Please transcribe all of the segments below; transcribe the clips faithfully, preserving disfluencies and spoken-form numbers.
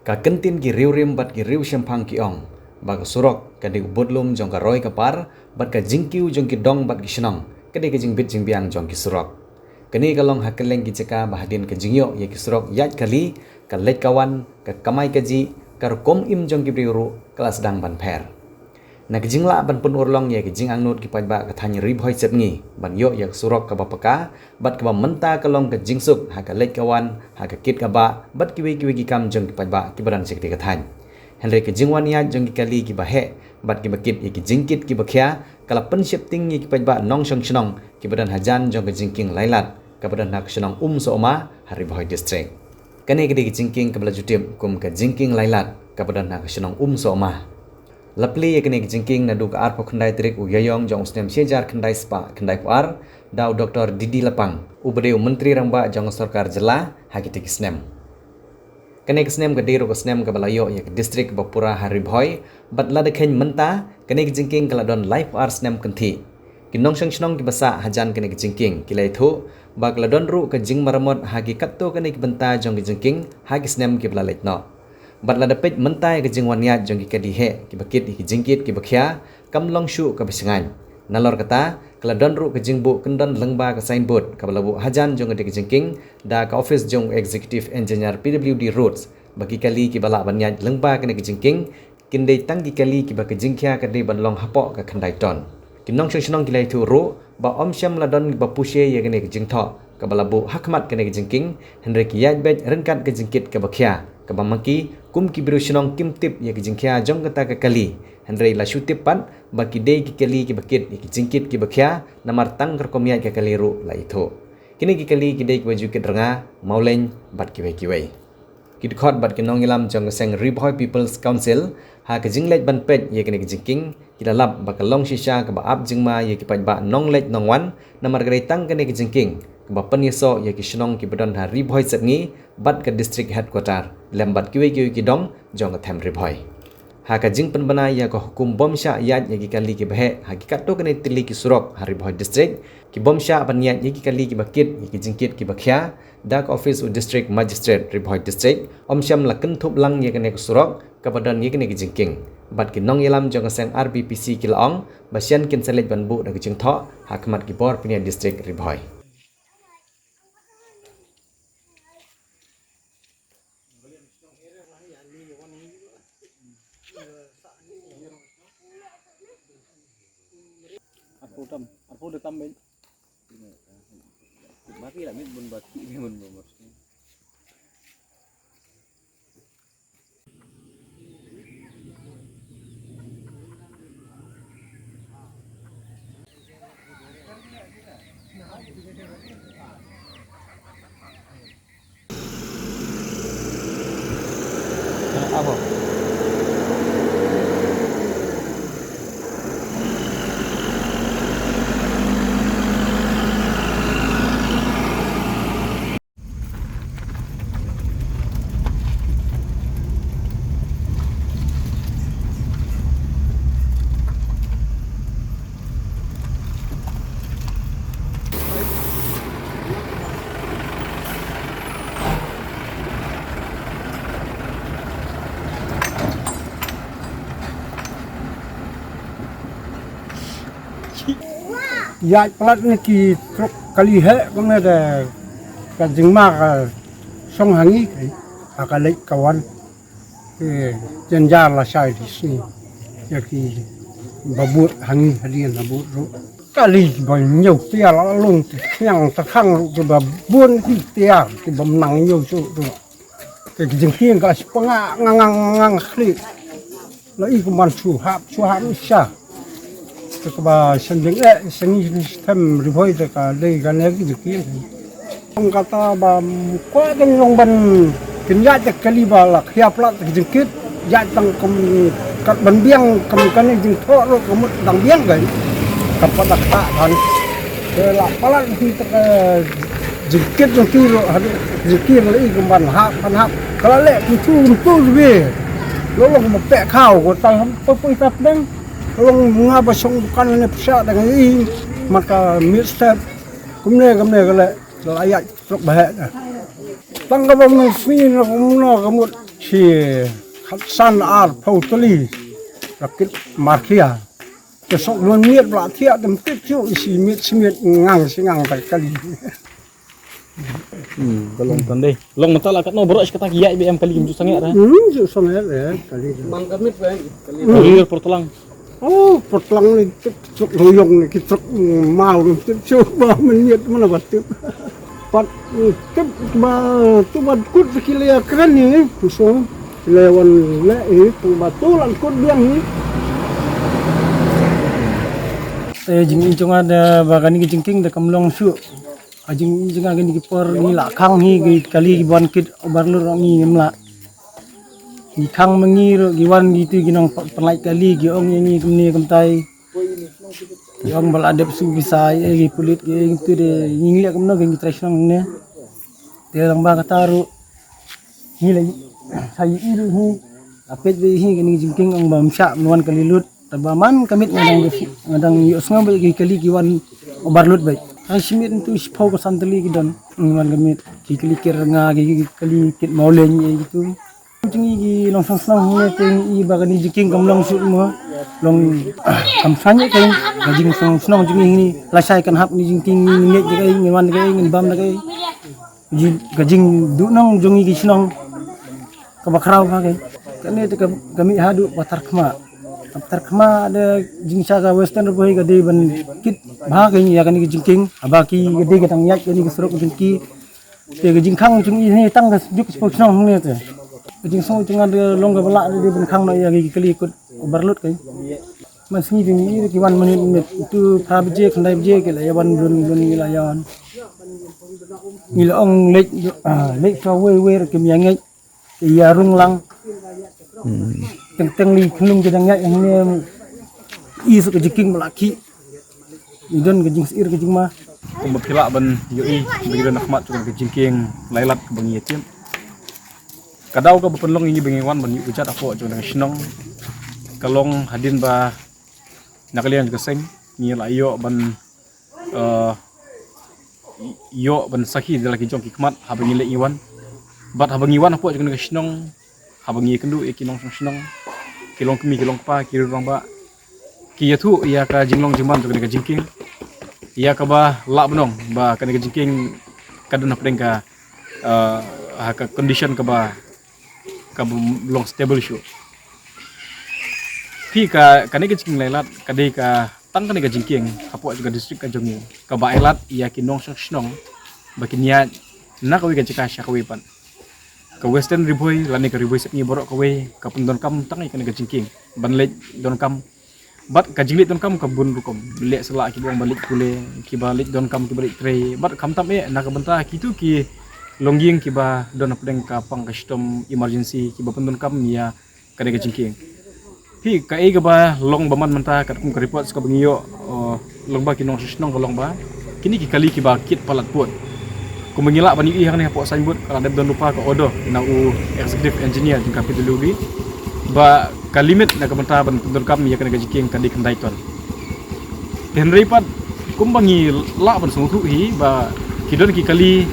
Ka kyntien ki riewrim bad ki riewshemphang ki ong ba ka surok ka dei u budlum jong ka roi ka par bad ka jingkiew jong ki dong bad ki shnong ka dei ka jingbit jingbiang jong ki surok. Kane ka long ha kylleng ki jaka ba hadien ka jingïoh ïa ki surok ïaid kali, ka leit ka wan, ka kamai kajih, ka rukom im jong ki briew ruh ka la sdang ban pher. Na ka jinglah ban pynurlong ïa ka jingangnud ki paidbah ka thaiñ Ri Bhoi Sepngi ban ïoh ïa ka surok kaba paka bad kaba mynta ka long ka jingsuk ha ka leit ka wan, ha ka kit ka bah bad kiwei kiwei ki kam jong ki paidbah kiba don sha katei ka thaiñ. Hynrei ka jingwan ïaid jong ki kali kiba heh bad kiba kit ïa ki jingkit kiba khia ka la pynsheptieng ïa ki paidbah nongshong shnong kiba don hajan jong ka jingkieng Lailad kaba don ha ka shnong Umsohma ha Ri Bhoi District. Kane ka dei ka jingkieng kaba la ju tip kum ka jingkieng Lailad kaba don ha ka shnong Umsohma. La plie ïa kane ka jingkieng naduh ka arphew khyndai tarik u Ïaïong jong u snem shi hajar khyndai spah khyndaiphew ar da u Doktor D D Lapang, uba dei u Myntri Rangbah jong ka Sorkar Jylla ha kitei ki snem. Kane ka snem ka dei ruh ka snem kaba la ïoh ïa ka district ba pura ha Ri Bhoi, bad lada kheiñ mynta, kane ka jingkieng ka la don laiphew ar snem kynthih. Ki nongshong shnong kiba sah hajan kane ka jingkieng ki la ïathuh ba ka la don ruh ka jingmaramot ha ki katto katne ki bynta jong ka jingkieng ha ki snem kiba la leit noh. Bad lada peit mynta ïa ka jingwan ïaid jong ki kali heh kiba kit ïa ki jingkit kiba khia, kam long shuh kaba shngaiñ. Nalor kata, ka la don ruh ka jingbuh kyndon lyngba ka signboard kaba la buh hajan jong katei ka jingkieng da ka office jong u Executive Engineer P W D Roads, ba ki kali kiba lah ban ïaid lyngba kane ka jingkieng kin dei tang ki kali kiba ka jingkhia ka dei ban long hapoh ka khyndai ton. Ki nongshong shnong ki la ïathuh ruh ba ym shym la don ba push ïa kane ka jingthoh kaba la buh ha khmat kane ka jingkieng, hynrei ki ïaid beit ryngkat ka jingkit kaba khia, kaba ma ki kum ki briew shnong kim tip ïa ka jingkhia jong kata ka kali, hynrei la shu tip pat ba ki dei ki kali kiba kit ïa ki jingkit kiba khia, namar tang ka rukom ïaid ka kali ruh la ïathuh. Kine ki kali ki dei kiba ju kit rnga, mawleiñ bad kiwei kiwei. Ki dkhot bad ki nongïalam jong ka seng Ri Bhoi People's Council ha ka jingleit ban peit ïa kane ka jingkieng ki la lap ba ka long shisha kaba ap jingma ïa ki paidbah nongleit nongwan, namar ka dei tang kane ka jingkieng kaba pynïasoh ïa ki shnong kiba don ha Ri Bhoi Sepngi bad ka district headquarter lem bad kiwei kiwei ki dong jong ka them Ri Bhoi. Ha ka jingpynbna ïa ka hukum bym shah ïaid ïa ki kali kiba heh ha ki katto katne tylli ki surok ha Ri Bhoi District, ki bym shah ban ïaid ïa ki kali kiba kit ïa ki jingkit kiba khia, da ka office u District Magistrate Ri Bhoi District, ym shym la kynthup lang ïa kane ka surok kaba don ïa kane ka jingkieng. Bad ki nongïalam jong ka seng R B P C ki la ong ba shen kin sa leit ban buh da ka jingthoh ha khmat ki bor pynïaid District Ri Bhoi. Arphew tam, arphew da tam beit. Ba ki la mit bun ba ki bun ba. Ïaid palat na ki trok kali heh kumne da ka jingma ka shong ha ngi ka leit ka wan. Ki jynjar lashai ki sngi ïa kiba bud ha ngi hadien ha bud ruh. Kali ba ñiew tiar la long ki sniang tyrkhang ruh kiba bun ki tiar kiba mnang ñiew shuh ruh. Te ki jingkieng ka spanga ngang ngang ngang khlieh. La i kumban shu hap shu hap sha. Te kaba sending eh sengi stem Ri Bhoi te ka dei kane ki jingkieng. Ong kata ba kwah dang long ban kin ïaid te kali ba la khia palat te ki jingkit ïaid tang kum kat ban biang kum kane jingthoh ruh ka mut dang biang kai. Ka pat da kata than. Te la palat ki te ka jingkit jong ki ruh haduh jingkit ruh i kum ban hap ban hap. Ka la leh kum tu kum tu ruh. Lo long ma peh khaw ko tang ham poi poi tap dang. Long nga ba shong dukan ne pisa dang i mat ka mit step. Kumne kumne ka leh la ïaid trok ba heh. Tang kaba mynsngi na kumno ka mut Shi khatsan arphew tylli rakit markhia. Te sok lun miet bla thiah tem tip chu isi miet si miet ngang si ngang ta kali. Hmm, ka long tan dei. Long mata la katno bro shi kata ki ïa B M kali kim ju sangeh ra. Hmm, ju sangeh ra kali. Kali yor portlang. Oh, portlang ni tip truk ruyong ni ki truk mau ni tip chu ba menit mana ba tip. Pat ni tip ba tu ba kut ki le kren ni puso le wan le eh tu ba tu lan kut biang ni. Te jingim jong nga da ba kani ka jingkieng da kam long shuh. Ka jingim jong nga kani ki por ngi la khang hi ki kali ki ban kit overload ngi ngim lah. Ngi khang ma ngi ruh ki wan ki tu ki nong pynlait kali ki ong ïa ngi kumne kumtai. Ki ong ba la dep su ki sa ïa ki pulit ki ong tu de ngi leh kumno ki ngi trai shnong ne. Te lang ba kata ruh ngi la sa ïa i ruh hi. La peit ba hi kani ka jingkieng ong ba mshah mwan kali lut. Te ba man ka miet nga dang nga dang ïohsngew ba ki kali ki wan overload ba. Hang shi miet tu shiphew ka san tylli ki don. Ngi wan ka miet ki kali kir nga ki kali kit mawleng ïa ki tu. Jong i ki nongshong shnong hangne te i ba kani jingkieng kam long shuh mo. Long kam shah ïa ka ka jingshong shnong jong i hangne. Lashai kan hap ni jingkieng ngi ngeit da kai ngi wan da kai ngi bam da kai. Ka jingduhnong jong i ki shnong kaba khraw bha kai. Kane te ka mih haduh ba Tarkhma. Tarkhma da jingshah ka Western Ri Bhoi ka dei ban kit bha kai ïa kane ka jingkieng. Haba ki ka dei ka dang ïaid kane ka surok jong ki. Te ka jingkhang jong i ne tang ka juk shnong ne te. Ka jingsngew jong nga da long kaba lah da dei ban khang noh ïa ki kali kut overload kai. Man sngi ding i ki wan minit minit tu phra baje khyndai baje ki la ïa wan blun blun ki la ïa wan. Ngi la ong leit leit sa wei wei kim ïa ngeit. Ki ïa rung lang. Teng teng li khlung ki dang ïa hangne i sa ka jingkieng ba la ki. I don ka jingsir ka jingma. Kumba phi lah ban ïohi ba ngi don ha khmat jong ka jingkieng Lailat kaba ngi ïa tip. Ka daw kaba pynlong ïa ngi ba ngi wan ban ïuh kjat hapoh jong ka shnong ka long hadien ba na ka liang jong ka seng ngi la ïoh ban ïoh ban sakhi da la ki jong ki khmat haba ngi leh ngi wan. Bad haba ngi wan hapoh jong ka shnong haba ngi ïakynduh ïa ki nongshong shnong, ki long kmie ki long kpa, ki rangbah, ki ïathuh ïa ka jinglong jingman jong kane ka jingkieng. Ïa kaba lah ban ong ba kane ka jingkieng ka don hapdeng ka ha ka condition kaba kaba long stable shuh. Phi ka kane ka jingkieng Lailat ka dei ka tang kane ka jingkieng hapoh jong ka district ka jong ngi kaba ai lad ïa ki nongshong shnong ba kin ïaid na kawei ka jaka sha kawei pat. Ka Western Ri Bhoi lane ka Ri Bhoi Sepngi baroh kawei ka pyndonkam tang ïa kane ka jingkieng ban leit donkam. Bad ka jingleit donkam ka bun rukom, leh sa lah kiba ong ba leit pule, kiba leit donkam, kiba leit trei. Bad khamtam eh na ka bynta kitu ki longïing kiba don hapdeng ka pang ka shitom emergency kiba pyndonkam ïa kane ka jingkieng. Phi kaei kaba long ba man mynta katkum ka report kaba ngi ïoh, long ba ki nongshong shnong ka long ba kine ki kali kiba kit palat pud. Kumba ngi lah ban ïohi hangne hapoh signboard ka la dep don lypa ka order na u executive engineer jong ka P W D ba ka limit na ka bynta ban pyndonkam ïa kane ka jingkieng ka dei khyndai ton. Te hynrei pat kumba ngi lah ban sngewthuh hi ba ki don ki kali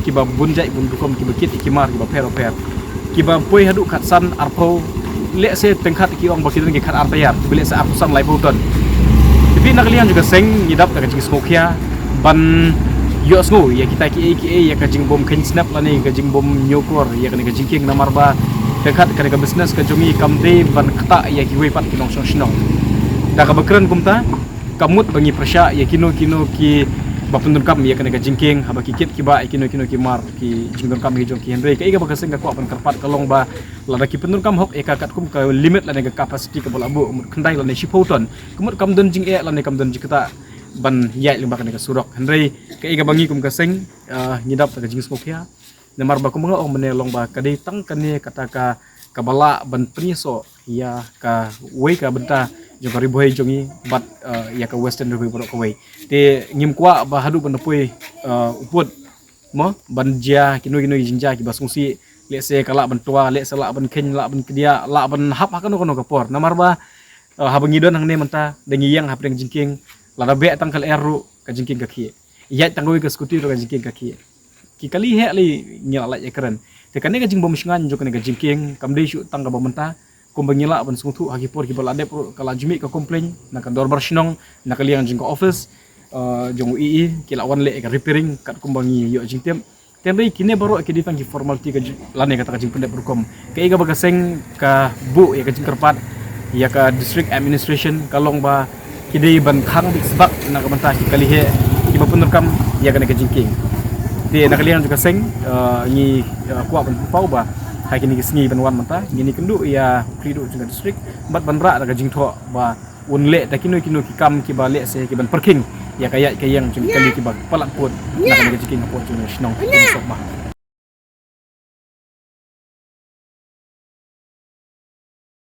kiba bun jait bun rukom, kiba kit ki mar kiba pher pher, kiba poi haduh khatsan arphew, lehse teng khat ki ong ba ki don ki khat ar taïar, kiba lehse arphew san laiphew ton. Te phi na ka liang jong ka seng ngi dap da ka jingsngewkhia ban ïohsngew ïa kita kiei kiei ïa ka jingbym kheiñ snep lane ka jingbym ñiewkor ïa kane ka jingkieng namar ba teng khat kane ka business ka jong ngi kam dei ban ktah ïa kiwei pat ki nongshong shnong. Da kaba kren kumta ka mut ba ngi pyrshah ïa kino kino kiba pyndonkam ïa kane ka jingkieng haba ki kit kiba ïa kino kino ki mar ki jingdonkam ki jong ki, hynrei kaei kaba ka seng ka kwah ban kyrpad ka long ba lada ki pyndonkam hok ïa ka katkum ka limit lane ka capacity kaba la buh, mut khyndai lane shiphew ton, ka mut kam don jingeh lane kam don jingktah ban ïaid lyngba kane ka surok. Hynrei kaei kaba ngi kum ka seng ngi dap da ka jingsngewkhia. Namar ba kumba nga ong mynne long ba ka dei tang kane kata ka kaba lah ban pynïasoh ïa kawei ka bynta jong ka Ri Bhoi jong ngi bad ïa ka Western Ri Bhoi baroh kawei. Te ngim kwah ba haduh ban da poi u pud mo ban jia kino kino ki jingjia kiba sngewsih, lehse ka lah ban twa, lehse lah ban kheiñ, lah ban kdiah, lah ban hap ha kano kano ka por. Namar ba haba ngi don hangne mynta da ngi ïeng hapdeng jingkieng, lada beh tang ka lyer ruh ka jingkieng ka khie. Ïaid tang kawei ka scooty ruh ka jingkieng ka khie. Ki kali heh lei ngi la lait ïa kren. Te kane ka jingbym shngaiñ jong kane ka jingkieng kam dei shuh tang kaba mynta, kumba ngi lah ban sngewthuh ha ki por kiba la dep ruh ka la ju mih ka complain na ka dorbar shnong, na ka liang jong ka office jong u E E, ki la wan leh ka repairing katkum ba ngi ïoh jingtip. Te hynrei kine baroh ki dei tang ki formality ka lane kata ka jingpyndep rukom. Kaei kaba ka seng ka buh ïa ka jingkyrpad ïa ka district administration ka long ba ki dei ban khang bit sbak na ka bynta ki kali heh kiba pyndonkam ïa kane ka jingkieng. Te na ka liang jong ka seng ngi kwah ban pynpaw ba ha kine ki sngi ban wan mynta ngin ïakynduh ïa u khlieh duh jong ka district bad ban rah da ka jingthoh ba un leh da kino kino ki kam kiba leh se kiban pyrkhing ïa ka ïaid ka ïeng jong ki kali kiba palat pud na kane ka jingkieng hapoh jong ka shnong Umsohbah.